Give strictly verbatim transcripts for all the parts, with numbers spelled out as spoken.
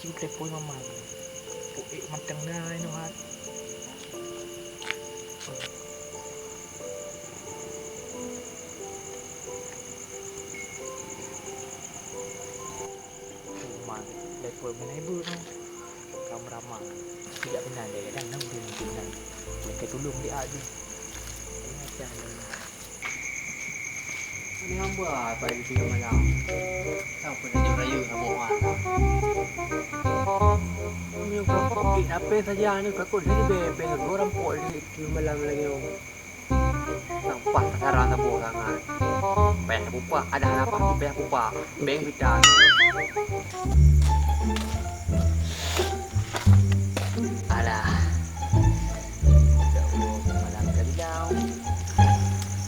Cit telepon mama. Puék mantong na inoe hat. Uma, telepon mana ibu tu? Kamu ramah. Tidak benar dia kadang nang dia mungkin nang. Mereka tolong dia aja. Ini macam ni. Ini hamba apa yang tinggal malam? Tahu pun ada rayu sama orang. Ini kok kok di apa saja ni kok di bebe orang pok di malam lagi. Nampak sekarang saboh sangat. Payah bupa, ada harapan payah bupa. Beng bita. Alah. Malam kali dah.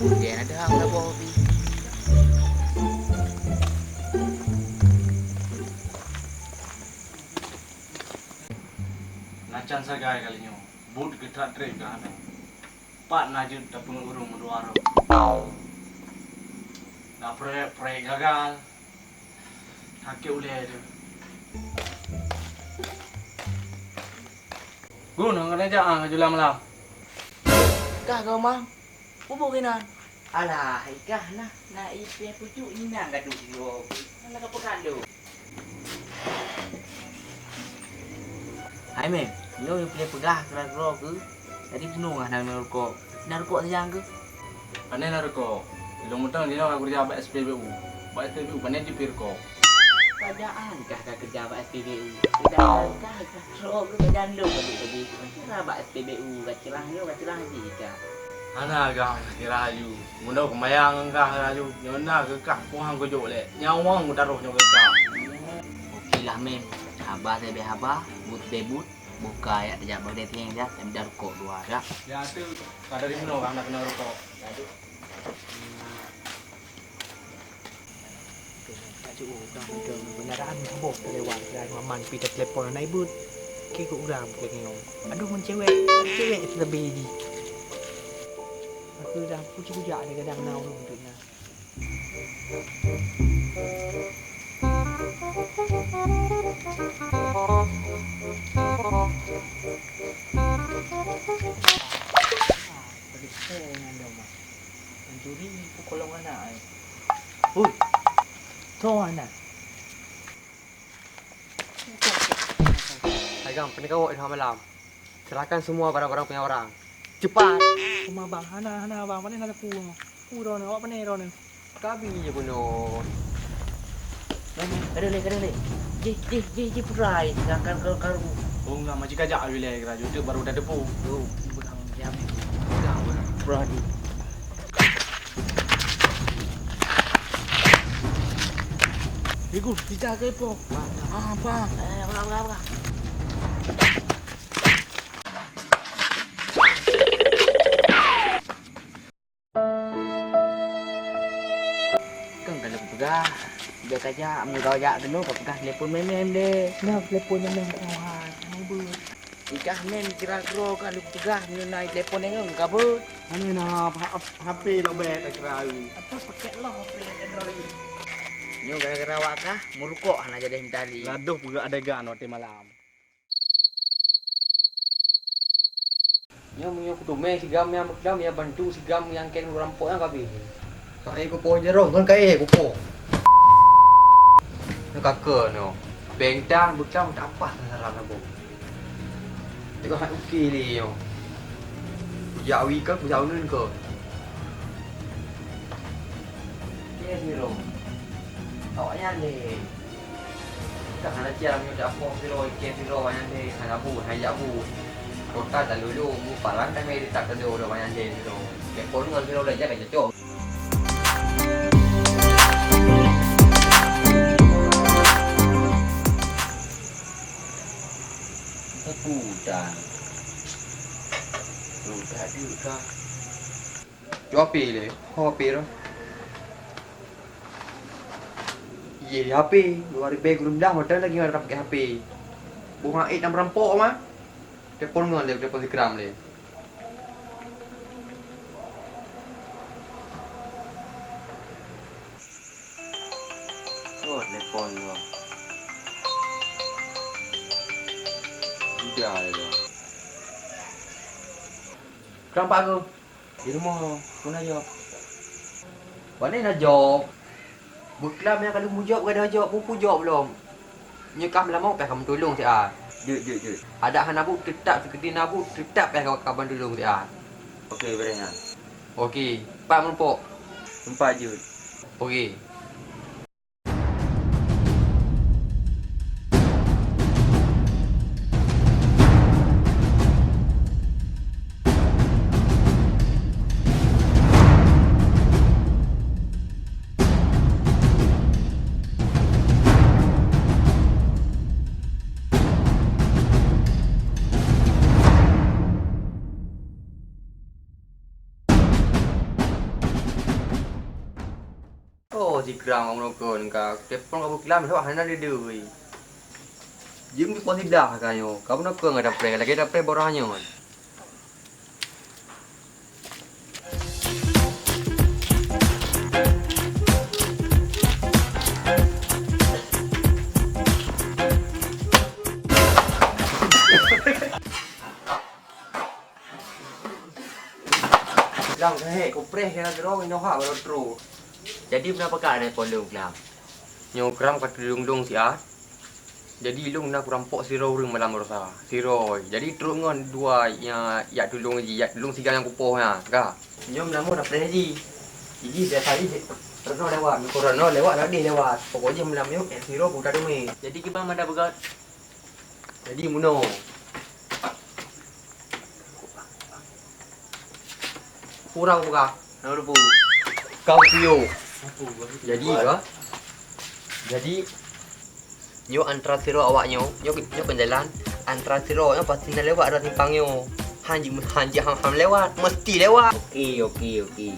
Hujan ada hang saboh pi. Nacan sagai kali nyoe. Buet geutrat treb ka hana. Pat na jeuet tapeungeuet ureuëng meudua rot. Na proyek-proyek gagal. Sakét ulée teuh. Gun, hana jak ah ka jula malam. Kah kau, Mam? Peue buet keunan? Alah, ikah nah, na ié pucuk inang ka duek di luwa. Hana ka peugah lôn. Hai meh, nyoe nyang pih peugah keura-keura keu, jadi bunoe hana rukok. Na rukok sajan keu? Pane na rukok? Ilong mantong jinoe ka keureuja bak S P B U. Bak S P B U pane jipie rukok? Pajan kah ka keureuja bak S P B U? Sedangkan kah, kah rukok keu badan lôn tadi, tadi. Kira bak S P B U, ka ceurah nyoe, ka ceurah jih kah. Hana kah kira aju. Meunoe keumayang kah aju. Nyoe na keu kah puhang kujok lé. Nyawöng kutaroh nyoe keu kah. Oke lah, Mem. Haba sabe haba, buet sabe buet. Buka jak tajak bak dating jak, tapi dah rukok dua dah. Ya tu, ka dari meunoe kah hana keunong rukok? Keuneuk ureuëng keunaraan saboh teulewat, dan maman pih telepon aneuk ibu. Keu ureuëng bukan nyoe. Aduh, meucewek, meucewek terlebih jih. Aku dah pucuk jak dia kadang na ureuëng tu na. Telepon nyan dah, Mak. Mencuri pukul orang anak ai. Hui. Soe na? Hai gang, peue kawak di malam. Serahkan semua barang-barang punya orang. Cepat. Sama bang, hana, hana bang, pane na sapu. Ku droeneuh, awak pane droeneuh. Kabi je bunoe. Kadang lé, kadang lé. Jih, jih, jih, jih purai. Sedangkan karu-karu. Oh, enggak, majik kajak awak lé, kerajaan tu baru dah debu. Tu, ibu dah mendiam. Dah, dah. Purai. Ibu, kita ke po. Ah, apa? Eh, apa, apa, apa? Kan ka lheueh peugah, bèk kajak, meunyoe kajak keunoe ka peugah telepon Mem-Mem deh. Nah, telepon Mem-Mem ka hana beuet. Ikah Mem kira-kira ka lheueh peugah meunyoe na telepon ngon ka beuet. Hana na H P lobet kira. Apa paket lah H P Android. Nyoe gara-gara awak kah meurukok hana jadi meutalé. Ladoh peugah adegan watèe malam. Nyoe meunyoe kuteumé sigam nyang meukeudam, ya bantu sigam nyang kèe rampok nyan ka abéh. Kaé kupoh jaroe ngon kaé kupoh. Nyoe ka keu nyoe. Bentang beutang tapaih sasaran aku. Teuka hat uki lé nyoe. Kujak awi keu, kujak uneuen keu. Kèe sidroe. Awaknyan lé. Ka hana ciam nyoe dapoh sidroe, ikèe sidroe nyan deh, hana bu, hana jak bu. Kota talulu, bu palan tamè ditak teudô nyan deh sidroe. Kèe pon ngon sidroe dah jak ka cocok. Tepu dah. Lu tadi ka. Cok api lé, ho api roh. Ié di H P, dua ribèe geureundah modal lagi ngon rap H P. Buha ék tam rampok mah. Telepon ngon lé, telepon Telegram lé. Oh, telepon ngon. Ya, ya. Kram pat keuh? Di rumoh, peue na jaweueb? Pane na jaweueb? Beuklam nyang ka lheueh mujaweueb, ka lheueh jaweueb, peue-peue jaweueb lom. Nyoe ka meulamoe payah kamoe tulông siat. Jeuet, jeuet, jeuet. Adak hana bu, teutap seukeuti na bu, teutap payah ka, kamoe tulông siat. Oke, beureh nyan. Oke, pat meurumpok? Teumpat jeuet. Oke. Oh, si Kram kamoe nokon ka. Telepon ka beuklam, lhok hana deuh-deuh. Jeuem di pos siblah ka nyoe. Kamoe nokon ka dapreh, lagèe dapreh boh nyoe. Lam, hei, kupreh kira-kira inoe ha baru trok. Jadi, peue na peugah nyoe lôn, Lam? Nyoe Kram ka teulông-lông siat. Jadi, lôn na kurampok sidroe ureueng malam baroesa. Sidroe. Jadi, trok ngon dua nyang jak tulông jih, jak tulông siga nyang kupoh nyan, ka. Nyoe meulamoe na preh jih. Jih biasa jih, reunoe lewat, meukeuroe lewat, ladeh lewat. Pokok jih meulamoe, eh, sidroe buta teumé. Jadi, kiban mada peugah? Jadi meunoe. Urang peugah, na lupeu. Kau piôh. Jadi ka? Jadi, nyoe antara sidroe awak nyoe, nyoe, nyoe kon jalan, antara sidroe nyoe pasti na lewat rot simpang nyoe. Han ji, han ji, han, han lewat, meusti lewat. Oke, oke, oke.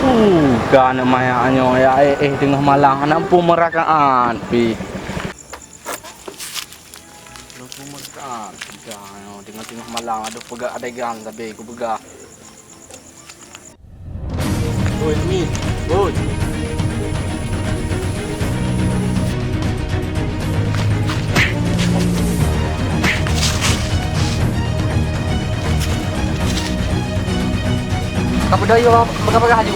Uh, ka aneuk manyak nyoe ya, eh, eh, teungoh malam, hana muphom meurakaan pih. Hana muphom meurakaan, ka nyoe teungoh-teungoh malam, adoh peugah adegan sabe kupeugah. Oi, Min. Oi. Ka peudong yue, peugah-peugah laju.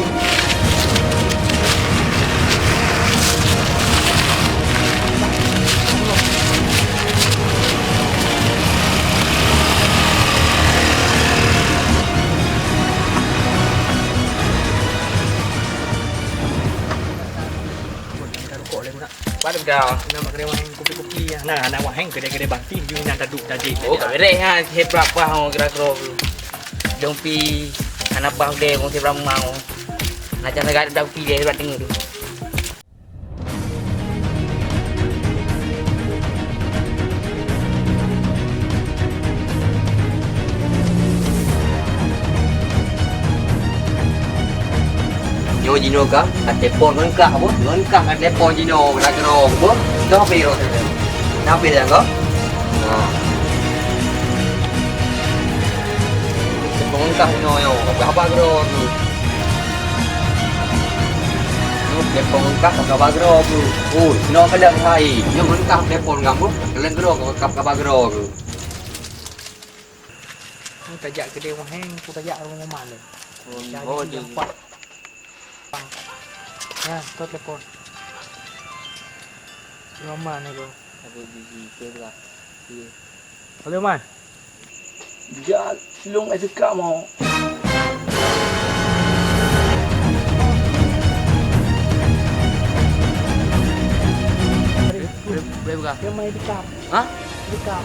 Buat rukok lé budak. Buat rukok. Nak makan waheng kopi-kopi ya. Nah, nak waheng kedai-kedai banting, you nak taduk tadi. Oh, ka beres ha, hebat pah oh, kira-kira tu. Dong pi, anak pah deh, wong seberang mau. Nak jangan agak dah pi deh, hebat tengok tu. Nyoe jinoe ka, ka telepon ngon kah apa? Ngon kah ka telepon jinoe, ka geurong apa? Dah apa iro tadi? Dah apa dah kau? Nah. Telepon ngon kah jinoe, yo. Apa, apa geurong tu? Nyoe telepon ngon kah ka bagroe tu. Oh, nyoe ka lheueh hai. Nyoe ngon kah telepon kamoe, ka lheueh groe ka, ka bagroe tu. Nyoe tajak keudeh waheng, ku tajak rumoh man lé. Oh, jadi oh, di jadi. Empat. Nah, tu telepon. Rumoh man lé tu. Aku biji ke lah. Iya. Halo, Man. Jak lôn ai teuka mo. Boleh, boleh buka? Dia mai teuka. Hah? Teuka.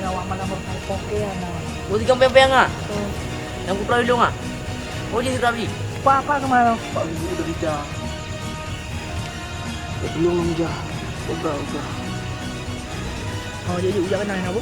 Nyawa malam berkali poke ana. Oh, tiga peng-peng ah? Hmm. Yang kupula lôn ah? Oh, dia sudah beli? Apa, apa kemana? Pak Guru dari Jah. Belum, Jah. Udah, udah. Oh, jadi udah kenal dengan apa?